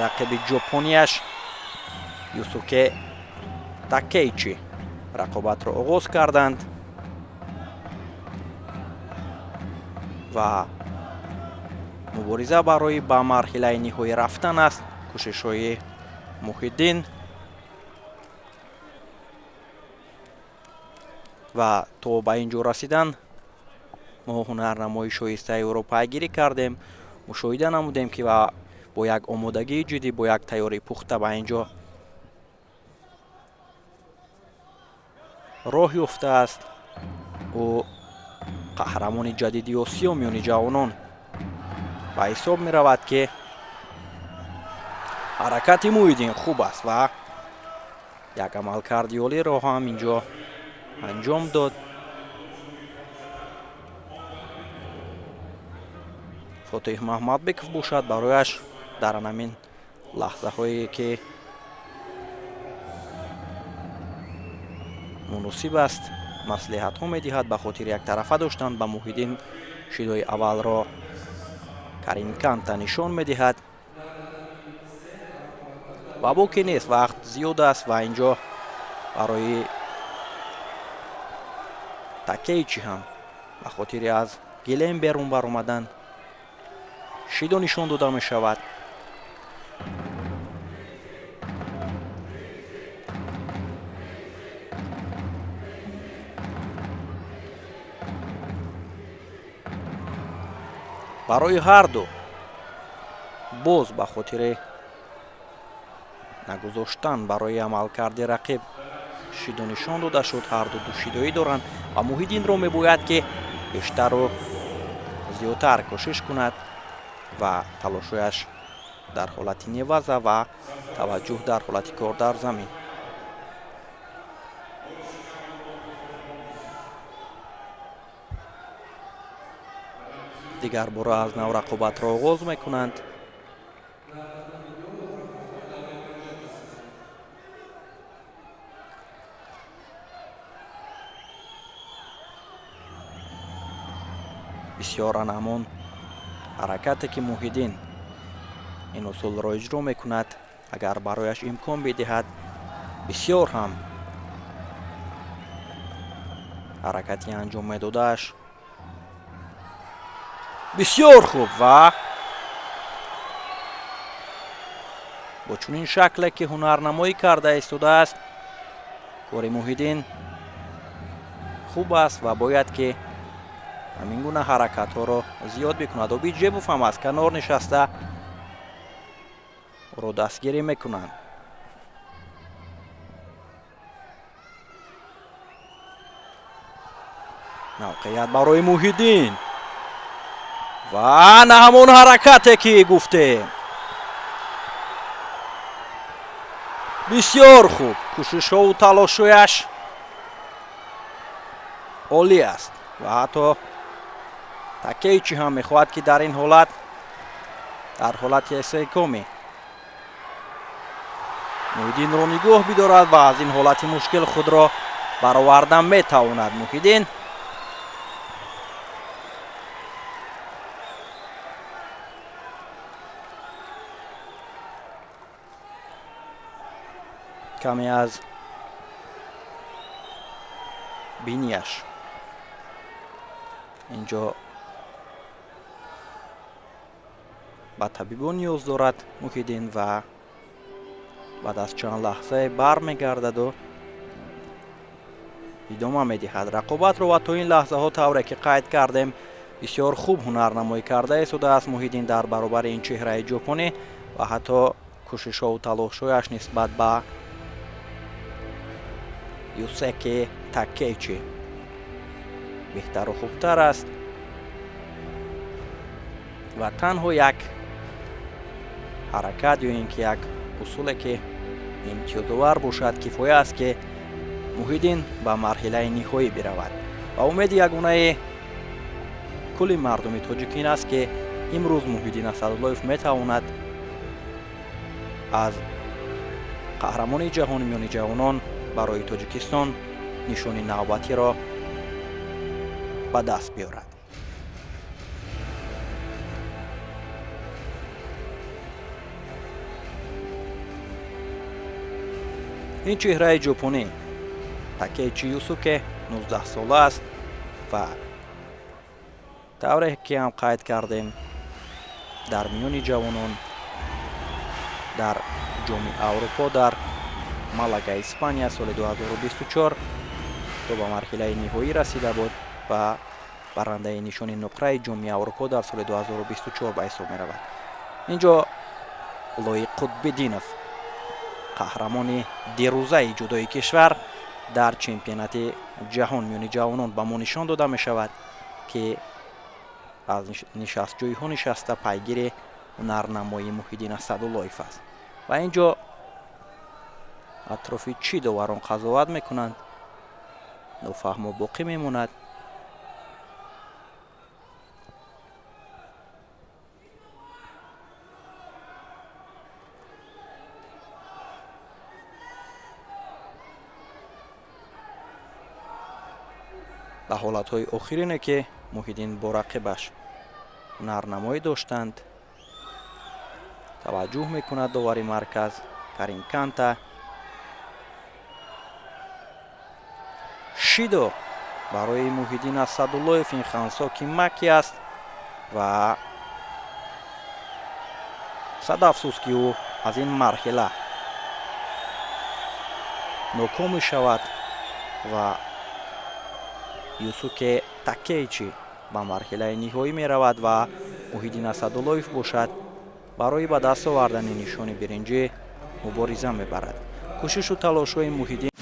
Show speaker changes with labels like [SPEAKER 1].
[SPEAKER 1] Рақиби ҷопонияш Юсуке Такейчи рақобатро оғоз карданд ва мубориза барои ба марҳилаи ниҳоӣ рафтан аст. Кӯшишҳои Муҳиддин ва то ба ин ҷо расидан мо ҳунарнамои шоистаи ӯро пайгирӣ кардем, мушоҳида намудем ки бо як омодагии ҷиддӣ, бо як тайёрии пухта ба ин ҷо роҳ ёфтааст. Ӯ қаҳрамони ҷадиди Осиё миёни ҷавонон ба ҳисоб меравад ки ҳаракати Муҳиддин хуб аст ва як амалкарди олиро ҳам инҷо анҷом дод. Фотиҳ Маҳмадбеков бошад барояш дар ҳамин лаҳзаҳое ки муносиб аст маслиҳатҳо медиҳад ба хотири яктарафа доштан ба Муҳиддин. Шидои аввалро Карим Канта нишон медиҳад ва боке нест, вақт зиёд аст ва инҷо барои Такейчи ҳам ба хотири аз гилем берун баромадан шидо нишон дода мешавад. Барои ҳарду боз ба хотири нагузоштан барои амалкарди рақиб шидо нишон дода шуд. Ҳарду ду шидоӣ доранд ва Муҳиддинро мебояд ки бештару зиёдтар кӯшиш кунад ва талошҳояш дар ҳолати неваза ва таваҷҷӯҳ дар ҳолати кор дар замин. Дигар бора аз нав рақобатро оғоз мекунанд. Бисёр ҳамон ҳаракате ки Муҳиддин ин усулро иҷро мекунад, агар барояш имкон бидиҳад, бисёр ҳам ҳаракати анҷом медодааш бисёр хуб ва бо чунин шакле ки ҳунарнамоӣ карда истодааст, кори Муҳиддин хуб аст ва бояд ки ҳамин гуна ҳаракатҳоро зиёд бикунад. Обид Ҷебов ҳам аз канор нишаста ӯро дастгирӣ мекунанд. Мавқеият барои Муҳиддин ва на ҳамон ҳаракате ки гуфтем. Бисёр хуб, кӯшишҳову талошҳояш олӣ аст ва ҳатто Такейчи ҳам мехоҳад ки дар ин ҳолат, дар ҳолати эсекоми Муҳиддинро нигоҳ бидорад ва аз ин ҳолати мушкил худро баровардан метавонад. Муҳиддин каме аз бинияш инҷо ба табибон ниёз дорад Муҳиддин ва баъд аз чанд лаҳзае бармегардаду идома медиҳад рақобатро ва то ин лаҳзаҳо тавре ки қайд кардем бисёр хуб ҳунарнамоӣ карда истодааст Муҳиддин дар баробари ин чеҳраи ҷопонӣ ва ҳатто кӯшишҳову талошҳояш нисбат ба Юсеки Такечи беҳтару хубтар аст ва танҳо як ҳаракат ё ин ки як усуле ки имтиёзовар бошад кифоя аст ки Муҳиддин ба марҳилаи ниҳоӣ биравад. Ва умеди ягонаи кулли мардуми тоҷик ин аст ки имрӯз Муҳиддин Асадуллоев метавонад аз қаҳрамони ҷаҳони миёни ҷавонон барои Тоҷикистон нишони навбатиро ба даст биёрад. Ин чеҳраи ҷопонӣ Такечи Юсуке 19 сола аст ва тавре ки ҳам қайд кардем, дар миёни ҷавонон дар Ҷоми Аврупо дар Малага, Испания соли 2024 то ба марҳилаи ниҳоӣ расида буд ва барандаи нишони нуқраи Ҷоми Аврупо дар соли 2024 ба ҳисоб меравад. Инҷо Лоиқ Қутбиддинов, қаҳрамони дирӯзаи ҷудои кишвар дар чемпионати ҷаҳон миёни ҷавонон, ба мо нишон дода мешавад, ки аз нишастҷойҳо нишаста пайгири ҳунарнамоии Муҳиддин Асадуллоев аст. Ва ин ҷо атрофи чӣ доварон қазоват мекунанд, нофаҳмо боқӣ мемонад. Ба ҳолатҳои охирине, ки Муҳиддин бо рақибаш ҳунарнамоӣ доштанд, таваҷҷӯҳ мекунад довари марказ Карим Канта. Шидо барои Муҳиддин Асадуллоев, ин хансоки маки аст ва сад афсӯс, ки ӯ аз ин марҳила ноком мешавад ва Юсуке Такейчи ба марҳилаи ниҳоӣ меравад ва Муҳиддин Асадуллоев бошад, барои ба даст овардани нишони биринҷӣ мубориза мебарад. Кӯшишу талошҳои Муҳиддин